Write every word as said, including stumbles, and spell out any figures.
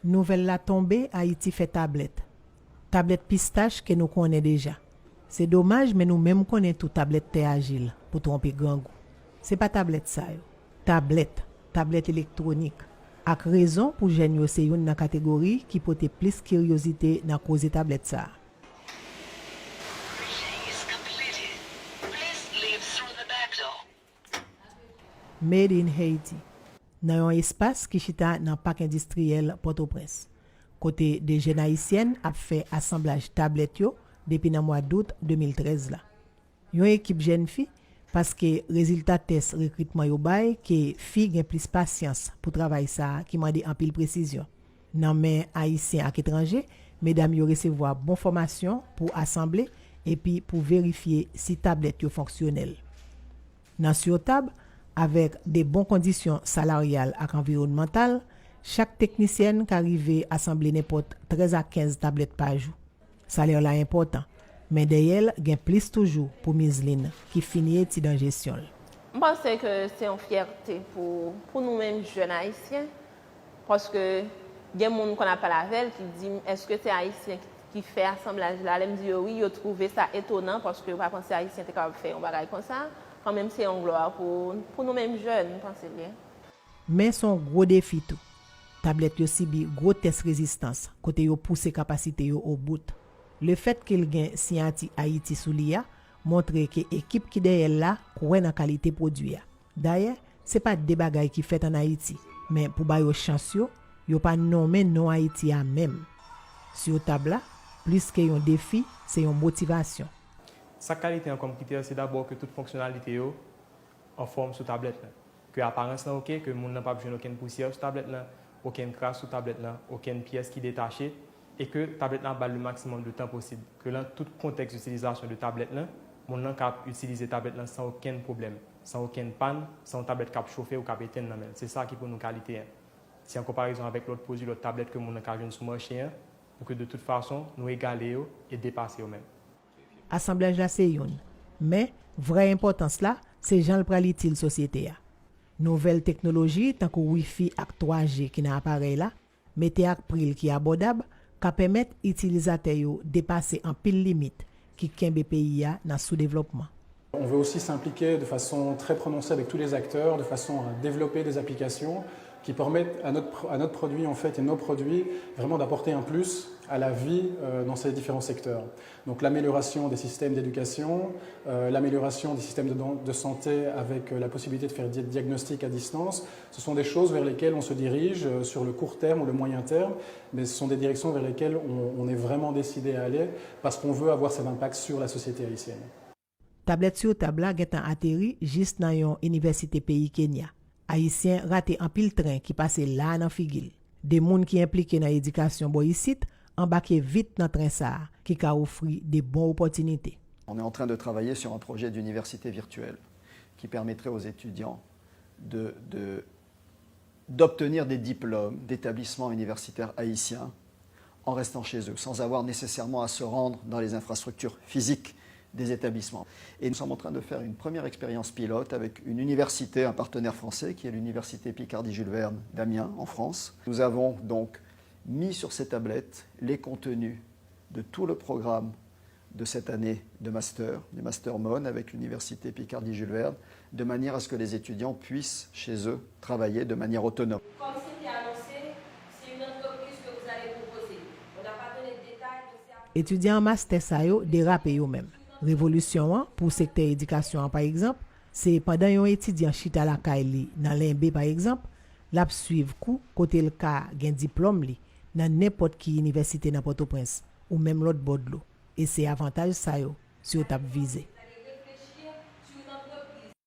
Nouvèl la tonbe, Ayiti fè tablèt. Tablèt pistach ke nou konnen deja. Se domaj, men nou menm konnen tou tablèt tè ajil pou twonpe grangou. Se pa tablèt sa yo. Tablèt, tablèt elektwonik. Ak rezon pou jèn yo se youn nan kategori ki pote plis kiryozite nan koze tablèt sa a. Made in Haiti, nan yon espas ki chita nan Pak Endistriyèl Pòtoprens, kote de jèn ayisyèn ap fè asanblaj tablèt yo depi nan mwa dout de mil trèz la. Yon ekip jèn fi, paske rezilta tès rekritman yo bay ke fi gen plis pasyans pou travay sa a ki mande anpil presizyon. Nan men Ayisyen ak etranje, medam yo resevwa bon fòmasyon pou asanble epi pou verifye si tablèt yo fonksyonèl. Nan Sur Table, avèk de bon kondisyon salaryal ak anviwònmantal, chak teknisyèn ka rive asanble nenpòt trèz a kenz tablèt pa jou. Salè la enpòtan, men dèyè l gen plis toujou pou Mizlin ki fini etid an jesyon l. M panse ke se yon fyète pou, pou nou menm jèn ayisyen, paske gen moun konn ap pale avè l ki di m, èske se ayisyen ki, ki fè asanblaj la? Lè m di yo wi, yo twouve sa etonan, paske yo pa panse ayisyen te kapab fè yon bagay konsa. Kanmenm, se yon glwa pou, pou nou menm jèn, m panse l ye. Men se yon gwo defi tou. Tablèt yo sibi gwo tès rezistans, kote yo pouse kapasite yo obout. Lefèt ke l gen siyati Ayiti sou li a, montre ke ekip ki dèyè l la kwè nan kalite pwodui a. Dayè, se pa de bagay ki fèt ann Ayiti, men pou ba yo chans yo, yo pa nonmen non Ayiti a menm. Sur Table la, plis ke yon defi, se yon motivasyon. Sa k kalite an kòm kritè, se dabò ke tout fonksyonalite yo anfòm sou tablèt la. Ke aparans lan oke, ke moun nan p ap jwenn okenn pousyè sou tablèt lan, okenn kras sou tablèt lan, okenn pyès ki detache, e ke tablèt lan ap ba l le maximum de tan posib. Ke nan tout kontèks itilizasyon de tablèt lan, moun nan ka ap itilize tablèt lan san okenn pwoblèm, san okenn pàn, san yon tablèt k ap chofe ou k ap etenn nan men l. Se sa ki pou nou kalite an. Si an konparezon avèk lòt pwodui, lòt tablèt ke moun nan ka jwenn sou mache an, pou ke de tout fason, nou egale yo e depase yo menm. Asanblaj la se youn, men vrè enpòtans la, se jan l pral itil sosyete a. Nouvèl teknoloji, tankou Wi-Fi ak twa G ki nan aparèy la, mete ak pri l ki abòdab, ka pèmèt itilizatè yo depase anpil limit ki kenbe peyi a nan soudevlòpman. On veut aussi s'impliquer de façon très prononcée avec tous les acteurs, de façon à développer des applications qui permettent à notre, à notre produit, en fait, et nos produits, vraiment d'apporter un plus à la vie, euh, dans ces différents secteurs. Donc l'amélioration des systèmes d'éducation, euh, l'amélioration des systèmes de, de santé avec, euh, la possibilité de faire des diagnostics à distance, ce sont des choses vers lesquelles on se dirige, euh, sur le court terme ou le moyen terme, mais ce sont des directions vers lesquelles on, on est vraiment décidé à aller parce qu'on veut avoir cet impact sur la société haïtienne. Tablèt Sur Table la gentan ateri jis nan yon inivèsite peyi Kenya. Ayisyen rate anpil tren ki pase la a nan figi l. De moun ki enplike nan edikasyon bò isit anbake vit nan tren sa a, ki ka ofri de bon opòtinite. On est en train de travailler sur un projet d'université virtuelle qui permettrait aux étudiants de, de, d'obtenir des diplômes d'établissements universitaires haïtiens en restant chez eux, sans avoir nécessairement à se rendre dans les infrastructures physiques des établissements. Et nous sommes en train de faire une première expérience pilote avec une université, un partenaire français, qui est l'université Picardie Jules Verne d'Amiens, en France. Nous avons donc mis sur ces tablettes les contenus de tout le programme de cette année de master, du master MON avec l'université Picardie Jules Verne, de manière à ce que les étudiants puissent, chez eux, travailler de manière autonome. Kòm se te anonse, se youn nan antrepriz ke nou ale pwopoze. On n'a pas donné de détails, mais c'est à... Etidyan an mastè sa yo derape yo menm. Revolisyon an, pou sektè edikasyon an pa egzanp, se pandan yon etidyan chita lakay li nan Lenbe pa egzanp, l ap swiv kou kote l ka gen diplòm li nan nenpòt ki inivèsite nan Pòtoprens ou menm lòt bò dlo. E se avantaj sa yo Sur Table vize.